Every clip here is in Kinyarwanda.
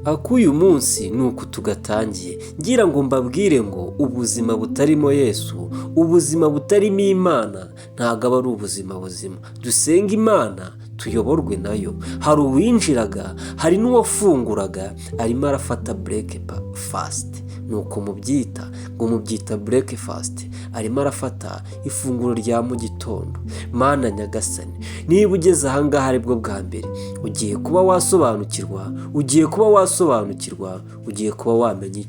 Ak'uyu munsi ni uku tugatangiye, ngira ngo mbabwire ngo ubuzima butarimo Yesu, ubuzima butarimo Imana, ntabwo aba ari ubuzima buzima. Dusenge Imana, tuyoborwe nayo. Hari uwinjiraga, hari n'uwafunguraga, arimo arafata breakfast, ni uko mubyita, ngo mubyita breakfast, arimo arafata ifunguro rya mu gitondo. Mana nyagasani, niba ugeze ahangaha aribwo bwa mbere, ugiye kuba wasobanukirwa, ugiye kuba wasobanukirwa, ugiye kuba wamenya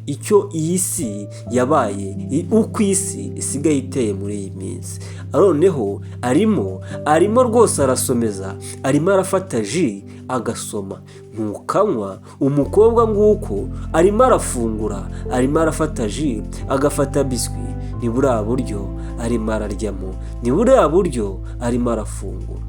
icyo iyi si yabaye, uko isi isigaye iteye muri iyi minsi. Noneho arimo rwose arasomeza, arimo arafata jus agasoma, ntukanywa. Umukobwa nguko arimo arafungura, arimo arafata jus, agafata biscuit. Ni buriya buryo arimo araryamo, ni buriya buryo arimo arafungura.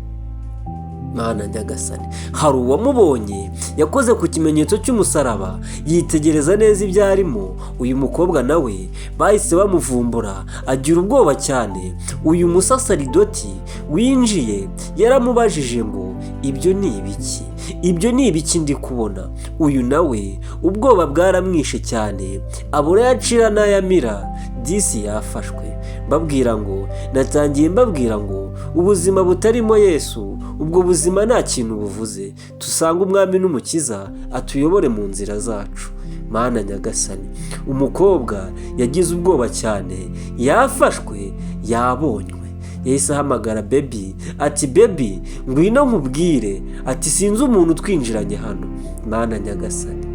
Mana nyagasani, hari uwamubonye, yakoze ku kimenyetso cy'umusaraba, yitegereza neza ibyo arimo. Uyu mukobwa nawe bahise bamuvumbura, agira ubwoba cyane. Uyu musasaridoti winjiye yaramubajije ngo: "Ibyo ni ibiki? Ibyo ni ibiki ndi kubona?" Uyu nawe ubwoba bwaramwishe cyane, abura yacira n'ayamira. Disi yafashwe. Mbabwira ngo natangiye mbabwira ngo ubuzima butarimo Yesu, ubwo buzima nta kintu buvuze. Dusange Umwami n'Umukiza atuyobore mu nzira zacu. Mana nyagasani, umukobwa yagize ubwoba cyane, yafashwe, yabonywe. Yahise ahamagara baby, ati: "Baby, ngwino nkubwire." Ati: "Sinzi umuntu utwinjiranye hano." Mana nyagasani,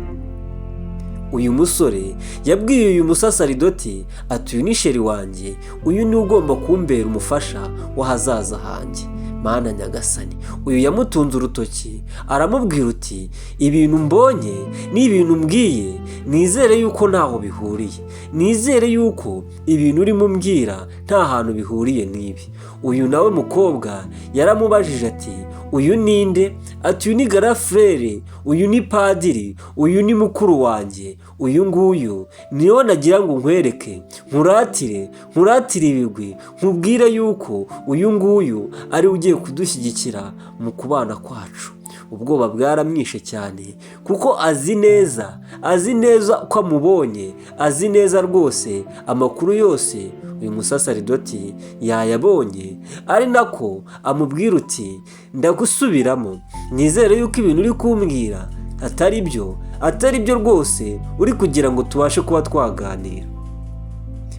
uyu musore yabwiye uyu musasaridoti ati: "Uyu ni chéri wanjye, uyu niwe ugomba kumbera umufasha w'ahazaza hanjye." Mana nyagasani, uyu yamutunze urutoki, aramubwira uti: "Ibintu mbonye ni ibintu mbwiye, nizere yuko ntaho bihuriye, nizere yuko ibintu urimo umbwira nta hantu bihuriye n'ibi." Uyu nawe mukobwa yaramubajije ati: "Uyu ninde?" Ati: "Uyu ni grand frère, uyu ni padiri, uyu ni mukuru wanjye, uyu nguyu niwe nagira ngo nkwereke, nkuratire, nkuratire ibigwi, nkubwire yuko uyu nguyu ari we ugiye kudushyigikira mu kubana kwacu." Ubwoba bwaramwishe cyane, kuko azi neza, azi neza ko amubonye, azi neza rwose amakuru yose uyu musasaridoti yayabonye. Ari nako amubwira uti: "Ndagusubiramo, nizere yuko ibintu uri kumbwira atari byo, atari byo rwose uri kugira ngo tubashe kuba twaganira."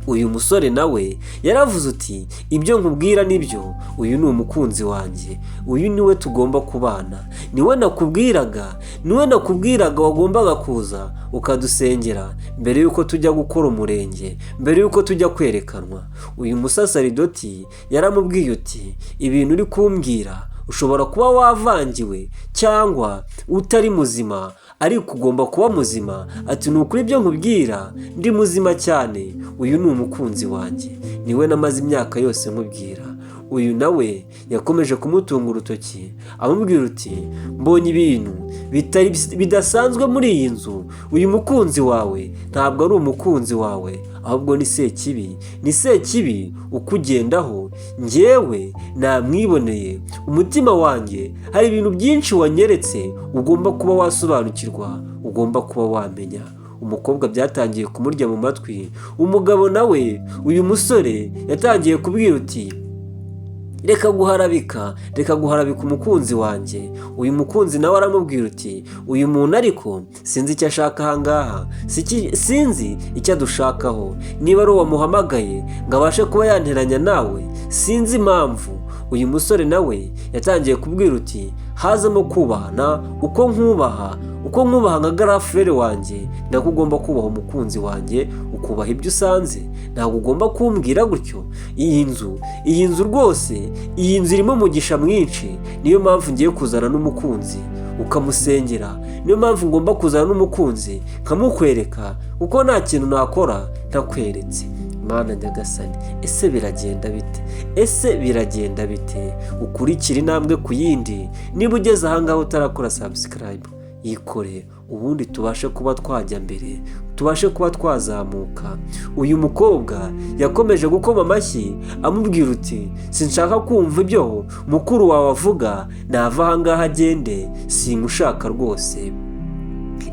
Uyu musore nawe yaravuze uti: "Ibyo nkubwira nibyo, uyu ni umukunzi wanjye, uyu niwe tugomba kubana, niwe nakubwiraga, niwe nakubwiraga wagombaga kuza ukadusengera mbere y'uko tujya gukora umurenge, mbere y'uko tujya kwerekanwa." Uyu musasaridoti yaramubwiye uti: "Ibintu uri kumbwira ushobora kuba wavangiwe cyangwa utari muzima, ariko ugomba kuba muzima." Ati: "Ni ukuri ibyo nkubwira ndi muzima cyane, uyu ni umukunzi wanjye, niwe namaze imyaka yose nkubwira." Uyu nawe yakomeje kumutunga urutoki, amubwira uti: "Mbonye ibintu bidasanzwe muri iyi nzu. Uyu mukunzi wawe ntabwo ari umukunzi wawe, ahubwo ni sekibi, ni sekibi ukugendaho. Njyewe namwiboneye, umutima wanjye hari ibintu byinshi wanyeretse ugomba kuba wasobanukirwa, ugomba kuba wamenya." Umukobwa byatangiye kumurya mu matwi. Umugabo nawe, uyu musore, yatangiye kubwira uti: "Reka guharabika, reka guharabika umukunzi wanjye." Uyu mukunzi nawe aramubwira uti: "Uyu muntu ariko sinzi icyo ashaka ahangaha, sinzi icyo adushakaho. Niba ari uwamuhamagaye ngo abashe kuba yanteranya nawe, sinzi impamvu." Uyu musore nawe yatangiye kubwira uti: "Hazamo kubahana, uko nkubaha, uko nkubaha nka grand frère wanjye, nako ugomba kubaha umukunzi wanjye, ukubaha ibyo usanze. Ntabwo ugomba kumbwira gutyo. Iyi nzu, iyi nzu rwose, iyi nzu irimo umugisha mwinshi. Niyo mpamvu ngiye kuzana n'umukunzi ukamusengera, niyo mpamvu ngomba kuzana n'umukunzi nkamukwereka, kuko nta kintu nakora ntakweretse." Mana nyagasani, ese biragenda bite? Ese biragenda bite? Ukurikire intambwe ku yindi. Niba ugeze ahangaha utarakora subscribe, yikore, ubundi tubashe kuba twajya mbere, tubashe kuba twazamuka. Uyu mukobwa yakomeje gukoma amashyi, amubwira uti: "Sinshaka kumva ibyo mukuru wawe avuga, nava ahangaha agende, simushaka rwose."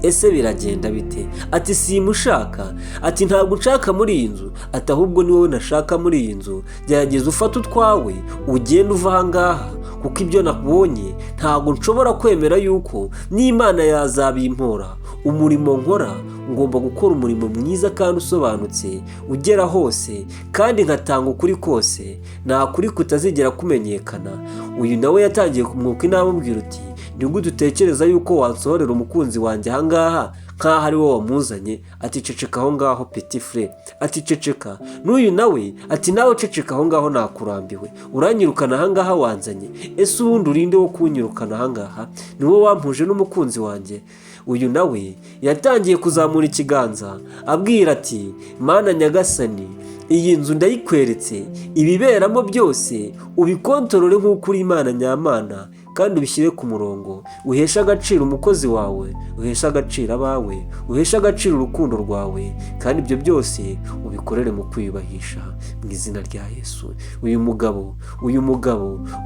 Ese biragenda bite? Ati simushaka, ati ntabwo nshaka muri iyi nzu, ati ahubwo ni wowe nashaka muri iyi nzu. Gerageza ufate utwawe ugende uva ahangaha, kuko ibyo nabonye ntabwo nshobora kwemera yuko n'Imana yazabimpora. Umurimo nkora, ngomba gukora umurimo mwiza kandi usobanutse, ugera hose, kandi nkatanga ukuri kose, nta kuri kutazigera kumenyekana. Uyu nawe yatangiye kumwuka inama, amubwira uti ni gute utekereza yuko wansohorera umukunzi wanjye ahangaha nk'aho ari wowe wamuzanye? Ati ceceka aho ngaho, petit frère, ati ceceka. N'uyu nawe ati nawe ceceka aho ngaho, nakurambiwe, uranyirukana ahangaha wanzanye. Ese ubundi urinde wo kunyirukana ahangaha? Ni wowe wampuje n'umukunzi wanjye? Uyu nawe yatangiye kuzamura ikiganza abwira ati Mana nyagasani, iyi nzu ndayikweretse, ibiberamo byose ubikontorore nk'uko uri Imana nyamana, kandi ubishyire ku murongo, uheshe agaciro umukozi wawe, uheshe agaciro abawe, uheshe agaciro urukundo rwawe, kandi ibyo byose ubikorere mu kwiyubahisha, mu izina rya Yesu.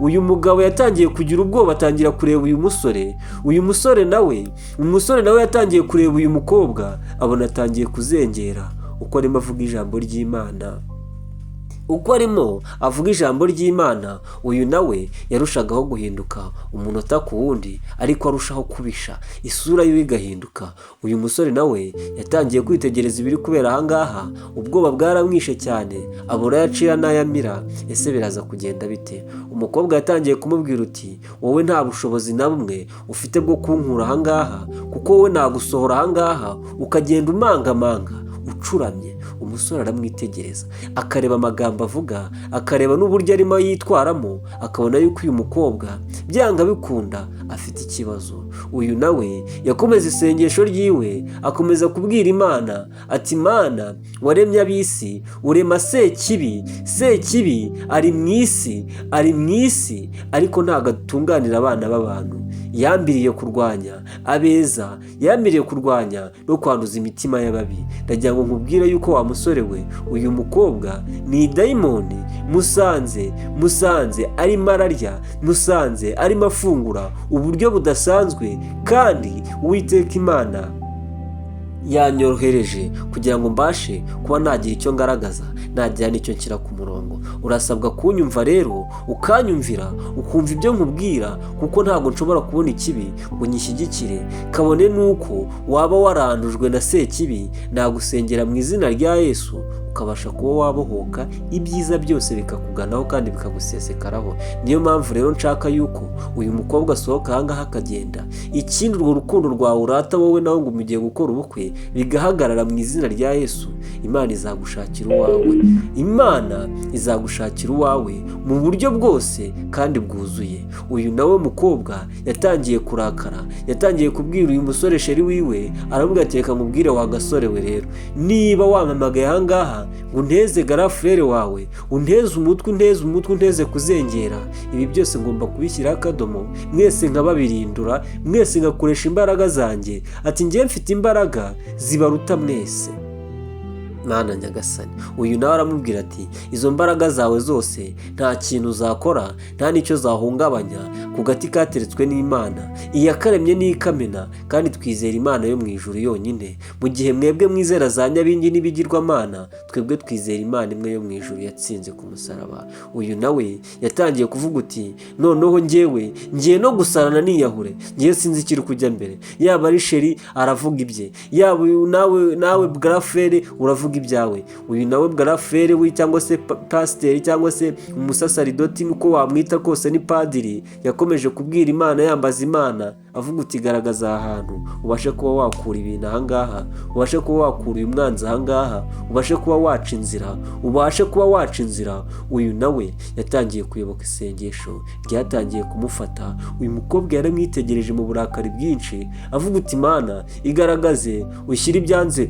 Uyu mugabo yatangiye kugira ubwoba, atangira kureba uyu musore. Uyu musore nawe, umusore nawe yatangiye kureba uyu mukobwa, abona atangiye kuzengera uko arimo avuga ijambo ry'Imana. Uko arimo avuga ijambo ry'Imana, uyu nawe yarushagaho guhinduka umunota ku wundi, ariko arushaho kubisha, isura yiwe igahinduka. Uyu musore nawe yatangiye kwitegereza ibiri kubera ahangaha, ubwoba bwaramwishe cyane, abura ayo acira n'ayamira. Ese biraza kugenda bite? Umukobwa yatangiye kumubwira uti wowe nta bushobozi na bumwe ufite bwo kunkura ahangaha, kuko wowe nagusohora ahangaha ukagenda umangamanga ucuramye. Umusore aramwitegereza, akareba amagambo avuga, akareba n'uburyo arimo yitwaramo, akabona yuko uyu mukobwa byanga bikunda afite ikibazo. Uyu nawe yakomeza isengesho ryiwe, akomeza kubwira Imana ati Mana waremye ab'isi, urema Sekibi. Sekibi ari mu isi, ari mu isi, ariko ntabwo atunganira abana b'abantu. Yambiriye kurwanya abeza, yambiriye kurwanya no kwanduza imitima y'ababi. Ndagira ngo nkubwire yuko wa musore we, uyu mukobwa ni dayimoni. Musanze arimo ararya, musanze arimo afungura uburyo budasanzwe, kandi Uwiteka Imana yanyorohereje kugira ngo mbashe kuba nagira icyo ngaragaza, nagira n'icyo nshyira ku murongo. Urasabwa kunyumva rero, ukanyumvira, ukumva ibyo nkubwira, kuko ntabwo nshobora kubona ikibi ngo nyishyigikire, kabone n'uko waba warandujwe na Sekibi. Nagusengera mu izina rya Yesu, ukabasha kuba wabohoka, ibyiza byose bikakuganaho kandi bikagusesekaraho. Niyo mpamvu rero nshaka yuko uyu mukobwa asohoka ahangaha akagenda. Ikindi, urwo rukundo rwawe urata wowe nawe ngo mugiye gukora ubukwe, bigahagarara mu izina rya Yesu. Imana izagushakira uwawe, Imana izagushakira uwawe mu buryo bwose kandi bwuzuye. Uyu nawe mukobwa yatangiye kurakara, yatangiye kubwira uyu musore chéri wiwe, aramubwira ati reka nkubwire wa gasore we rero, niba wampamagaye ahangaha ngo unteze grand frère wawe, unteze umutwe, unteze umutwe, unteze kuzengera, ibi byose ngomba kubishyiraho akadomo, mwese nkababirindura, mwese ngakoresha imbaraga zanjye. Ati ngewe mfite imbaraga zibaruta mwese. Mwana nyagasani! Uyu nawe aramubwira ati izo mbaraga zawe zose nta kintu uzakora, nta n'icyo zahungabanya ku gati kateretswe n'Imana. Iyakaremye n'ikamena, kandi twizera Imana yo mu ijuru yonyine. Mu gihe mwebwe mwizera za nyabingi n'ibigirwamana, twebwe twizera Imana imwe yo mu ijuru yatsinze ku musaraba. Uyu nawe yatangiye kuvuga uti noneho ngewe ngiye no gusarana niyahure, ngewe sinzi ikiri kujya mbere. Yaba ari chéri aravuga ibye, yaba uyu nawe grand frère uravuga ibyawe. Uyu nawe grand frère we, cyangwa se pasiteri, cyangwa se umusasaridoti, uko wamwita kose ni padiri, yakomeje kubwira Imana, yambaza Imana, avuga uti garagaza aha hantu ubashe kuba wakura ibintu ahangaha, ubashe kuba wakura uyu mwanzi ahangaha, ubashe kuba waca inzira, ubashe kuba waca inzira. Uyu nawe yatangiye kuyoboka isengesho ryatangiye kumufata. Uyu mukobwa yaramwitegereje mu burakari bwinshi, avuga uti Mana igaragaze, ushyire ibyanze,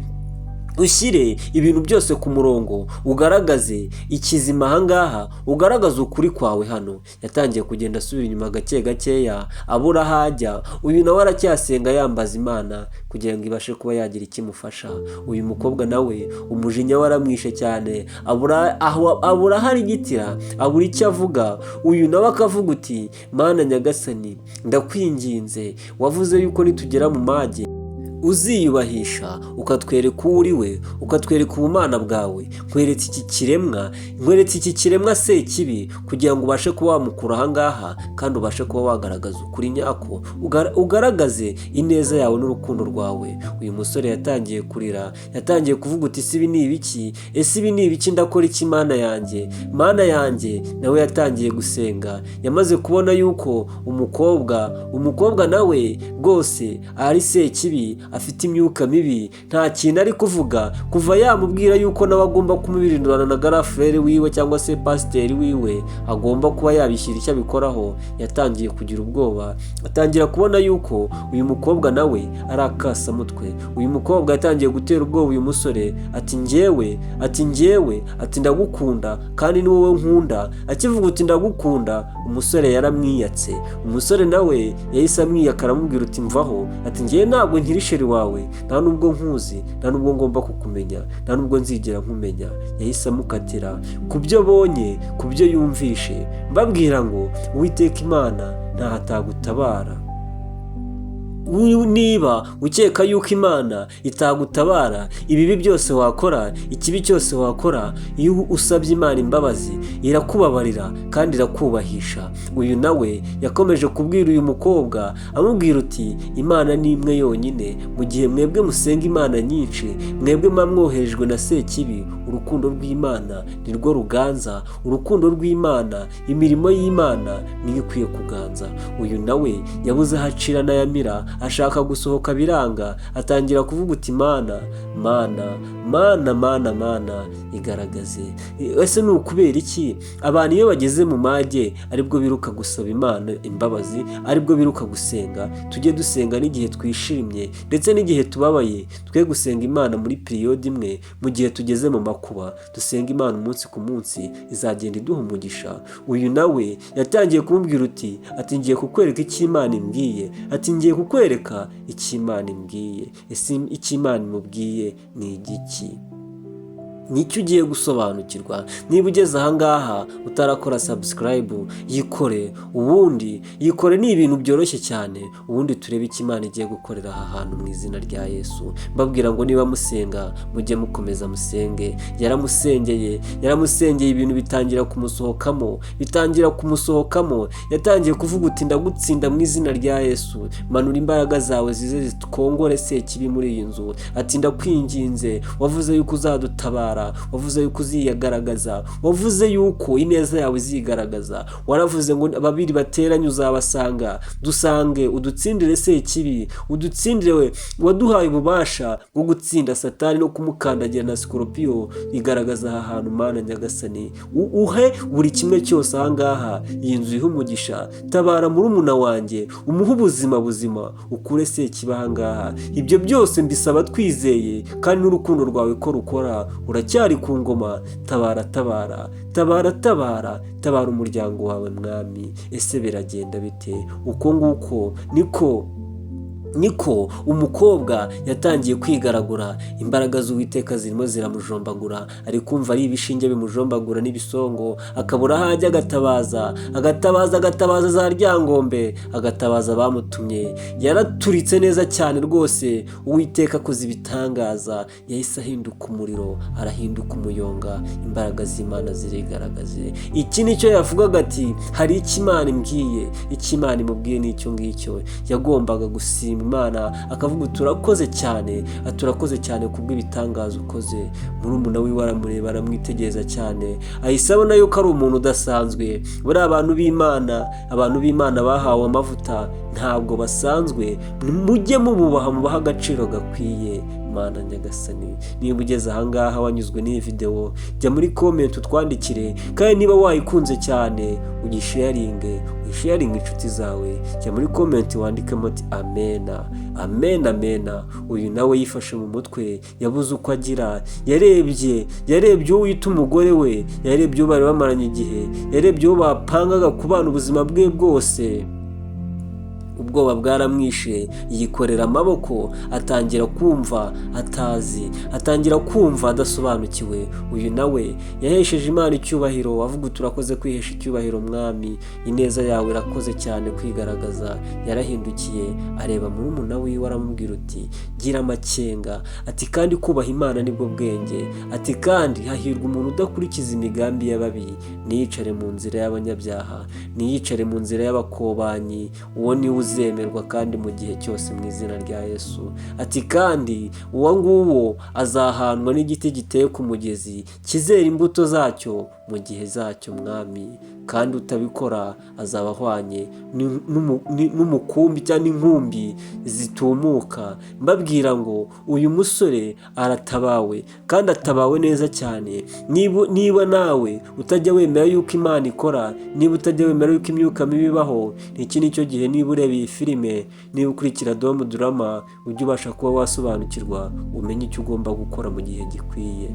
ushyire ibintu byose ku murongo, ugaragaze ikizima ahangaha, ugaragaze ukuri kwawe hano. Yatangiye kugenda asubira inyuma gake gakeya, abura aho ajya. Uyu nawe aracyasenga, yambaza Imana kugira ngo ibashe kuba yagira ikimufasha. Uyu mukobwa nawe umujinya waramwishe cyane, abura aho arigitira, abura icyo avuga. Uyu nawe akavuga uti Mana nyagasani, ndakwinginze, wavuze yuko nitugera mu mage Uziyubahisha ukatwereka uwo uri we, ukatwereka ubumana bwawe. Nkweretse iki kiremwa, nkweretse iki kiremwa Sekibi, kugira ngo ubashe kuba wamukura ahangaha kandi ubashe kuba wagaragaza ukuri nyako, ugaragaze ineza yawe n'urukundo rwawe. Uyu musore yatangiye kurira, yatangiye kuvuga uti: "Ese ibi ni ibiki? Ese ibi ni ibiki? Ndakora iki, Mana yanjye, Mana yanjye?" Nawe yatangiye gusenga. Yamaze kubona yuko umukobwa nawe rwose ari Sekibi, afite imyuka mibi, nta kintu ari kuvuga. Kuva yamubwira yuko nawe agomba kumubirindurana na grand frère wiwe cyangwa se pasiteri wiwe, agomba kuba yabishyira icyo abikoraho, yatangiye kugira ubwoba, atangira kubona yuko uyu mukobwa nawe ari akasamutwe. Uyu mukobwa yatangiye gutera ubwoba uyu musore, ati: "Njyewe," ati, "njyewe," ati, "ndagukunda kandi ni wowe nkunda." Akivuga uti "ndagukunda", umusore yaramwiyatse. Umusore nawe yahise amwiyaka, aramubwira uti: "Mvaho," ati, "njyewe ntabwo nkiri chéri wawe, nta nubwo nkuzi, nta nubwo ngomba kukumenya, nta nubwo nzigera nkumenya." Yahise amukatira ku byo abonye, ku byo yumvishe. Mbabwira ngo Uwiteka Imana ntaho atagutabara. Niba ukeka yuko Imana itagutabara, ibibi byose wakora, ikibi cyose wakora, iyo usabye Imana imbabazi irakubabarira kandi irakubahisha. Uyu nawe yakomeje kubwira uyu mukobwa, amubwira uti: "Imana ni imwe yonyine, mu gihe mwebwe musenga imana nyinshi, mwebwe muba mwoherejwe na Sekibi. Urukundo rw'Imana ni rwo ruganza, urukundo rw'Imana, imirimo y'Imana niyo ikwiye kuganza." Uyu nawe yabuze aho acira n'ayamira, ashaka gusohoka biranga, atangira kuvuga uti: "Mana, Mana, Mana, Mana, Mana, igaragaze." Ese ni ukubera iki abantu iyo bageze mu mage aribwo biruka gusaba Imana imbabazi, aribwo biruka gusenga? Tujye dusenga n'igihe twishimye ndetse n'igihe tubabaye. Twe gusenga Imana muri période imwe mu gihe tugeze mu makuba. Dusenga Imana umunsi ku munsi, izagenda iduha umugisha. Uyu nawe yatangiye kumubwira uti, ati: "Ngiye kukwereka icyo Imana imbwiye," ati: "Ngiye kukwereka icyo Imana imbwiye." Ese icyo Imana imubwiye ni igiki? Nicyo ugiye gusobanukirwa. Niba ugeze ahangaha utarakora subscribe, yikore. Ubundi yikore, ni ibintu byoroshye cyane. Ubundi turebe icyo Imana igiye gukorera aha hantu mu izina rya Yesu. Mbabwira ngo niba musenga, mujye mukomeza musenge. Yaramusengeye, yaramusengeye, ibintu bitangira kumusohokamo, bitangira kumusohokamo. Yatangiye kuvuga uti: "Ndagutsinda mu izina rya Yesu. Manura imbaraga zawe zize zikongore Sekibi muri iyi nzu." Ati: "Ndakwinginze, wavuze yuko uzadutabara, wavuze yuko uziyagaragaza, wavuze yuko ineza yawe izigaragaza, waravuze ngo babiri bateranye uzabasanga. Dusange, udutsindire Sekibi, udutsindire. We waduhaye ububasha bwo gutsinda Satani no kumukandagira na sikoropiyo. Igaragaza aha hantu, Mana Nyagasani, uhe buri kimwe cyose ahangaha, iyi nzu ihe umugisha. Tabara murumuna wanjye, umuhe ubuzima buzima, ukure Sekibi ahangaha. Ibyo byose mbisaba twizeye kandi n'urukundo rwawe ko rukora. Uracyari ku ngoma. Tabara, tabara, tabara, tabara, tabara umuryango wawe, Mwami." Ese biragenda bite? Uko nguko niko umukobwa yatangiye kwigaragura. Imbaraga z'Uwiteka zirimo ziramujombagura, ari kumva ari ibishinge bimujombagura n'ibisongo, akabura aho ajya, agatabaza, agatabaza, agatabaza za Ryangombe, agatabaza abamutumye. Yaraturitse neza cyane rwose. Uwiteka akoze ibitangaza, yahise ahinduka umuriro, arahinduka umuyonga. Imbaraga z'Imana zirigaragaze. Iki nicyo yavugaga ati: "Hari icyo Imana imbwiye." Icyo Imana imubwiye ni icyo ngicyo. Yagombaga gusima Imana, akavuga: "Turakoze cyane," "turakoze cyane kubw'ibitangaza ukoze." Murumuna wiwe aramureba, aramwitegereza cyane, ahise abona yuko ari umuntu udasanzwe. Buriya abantu b'Imana, abantu b'Imana bahawe amavuta ntabwo basanzwe. Mujye mububaha, mubahe agaciro gakwiye. Mana Nyagasani, niba ugeze ahangaha wanyuzwe n'iyi videwo, jya muri comment utwandikire. Kandi niba wayikunze cyane, ugisharinge, uyisharinge inshuti zawe. Jya muri comment wandikemo ati: "Amena, amena, amena." Uyu nawe yifashe mu mutwe, yabuze uko agira. Yarebye, yarebye uwo wita umugore we, yarebye uwo bari bamaranye igihe, yarebye uwo bapangaga kubana ubuzima bwe bwose. Ubwo Ubwoba bwaramwishe, yikorera amaboko, atangira kumva atazi, atangira kumva adasobanukiwe. Uyu nawe yahesheje Imana icyubahiro, avuga uti: "Urakoze kwihesha icyubahiro, Mwami, ineza yawe irakoze cyane kwigaragaza." Yarahindukiye areba murumuna wiwe, aramubwira uti: "Gira amakenga." Ati: "Kandi kubaha Imana nibwo bwenge." Ati: "Kandi hahirwa umuntu udakurikiza imigambi y'ababi, ntiyicare mu nzira y'abanyabyaha, ntiyicare mu nzira y'abakobanyi. Uwo niwe uzemerwa kandi mu gihe cyose mu izina rya Yesu." Ati: "Kandi uwo nguwo azahanwa n'igiti giteye ku mugezi, kizera imbuto zacyo mu gihe zacyo, Mwami. Kandi utabikora azaba ahwanye n'umukumbi cyangwa inkumbi zitumuka." Mbabwira ngo uyu musore aratabawe kandi atabawe neza cyane. Niba nawe utajya wemera yuko Imana ikora, niba utajya wemera yuko imyuka mibi ibaho, iki ni cyo gihe. Niba ureba iyi filime, niba ukurikira Domu Drama, ujye ubasha kuba wasobanukirwa, umenye icyo ugomba gukora mu gihe gikwiye.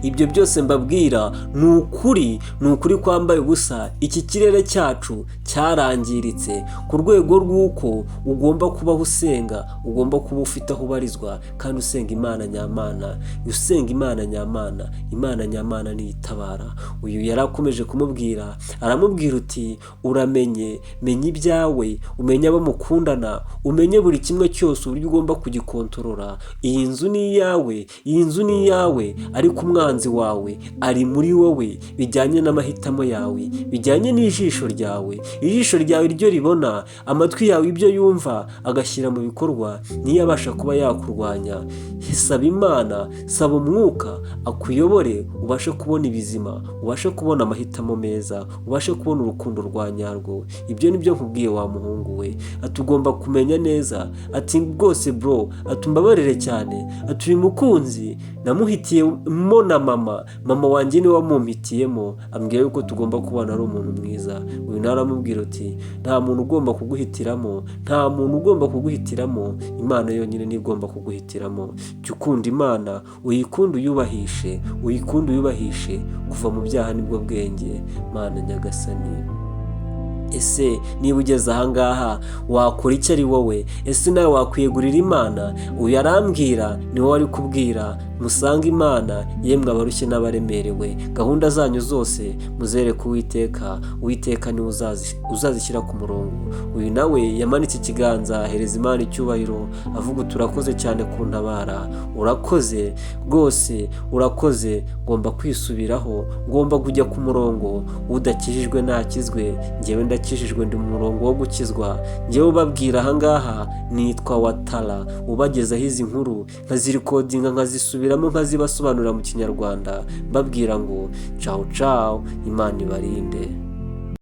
Ibyo byose mbabwira ni ukuri, ni ukuri kwambaye ubusa. Iki kirere cyacu cyarangiritse ku rwego rw'uko ugomba kubaho usenga, ugomba kuba ufite aho ubarizwa kandi usenga Imana nyamana, usenga Imana nyamana. Imana nyamana niyo itabara. Uyu yari akomeje kumubwira, aramubwira uti: "Uramenye, menya ibyawe, umenye abo mukundana, umenye buri kimwe cyose uburyo ugomba kugikontorora. Iyi nzu ni iyawe, iyi nzu ni iyawe, ariko umwanzi wawe ari muri wowe, bijyanye n'amahitamo yawe, bijyanye n'ijisho ryawe. Ijisho ryawe iryo ribona, amatwi yawe ibyo yumva agashyira mu bikorwa, niyo abasha kuba yakurwanya. Saba Imana, saba umwuka akuyobore, ubashe kubona ibizima, ubashe kubona amahitamo meza, ubashe kubona urukundo rwa nyarwo. Ibyo ni byo nkubwiye, wa muhungu we." Ati: "Ugomba kumenya neza." Ati: "Rwose bro," ati: "umbabarire cyane." Ati: "Uyu mukunzi namuhitiyemo na mama, mama wanjye niwe wamumpitiyemo, ambwira yuko tugomba kubana, ari umuntu mwiza." Uyu nawe aramubwira uti: "Nta muntu ugomba kuguhitiramo, nta muntu ugomba kuguhitiramo, Imana yonyine niyo igomba kuguhitiramo. Jya ukunda Imana, uyikunde, uyubahishe, uyikunde, uyubahishe. Kuva mu byaha nibwo bwenge." Mana nyagasani, ese niba ugeze ahangaha wakora icyo ari wowe? Ese nawe wakwiyegurira Imana? Uyu arambwira ni wowe ari kubwira: "Musange Imana, yemwe abarushye n'abaremerewe. Gahunda zanyu zose muzereke Uwiteka, Uwiteka niwe uzazishyira ku murongo." Uyu nawe yamanitse ikiganza, ahereza Imana icyubahiro, avuga uti: "Urakoze cyane kuntabara, urakoze rwose, urakoze. Ngomba kwisubiraho, ngomba kujya ku murongo. Udakijijwe ntakizwe, ngewe ndakijijwe, ndi mu murongo wo gukizwa." Ngewe ubabwira ahangaha nitwa Watara, ubagezaho izi nkuru, nkazirikodinga, nkazisubiramo, nkazibasobanurira mu Kinyarwanda. Mbabwira ngo cawu cawu, Imana ibarinde.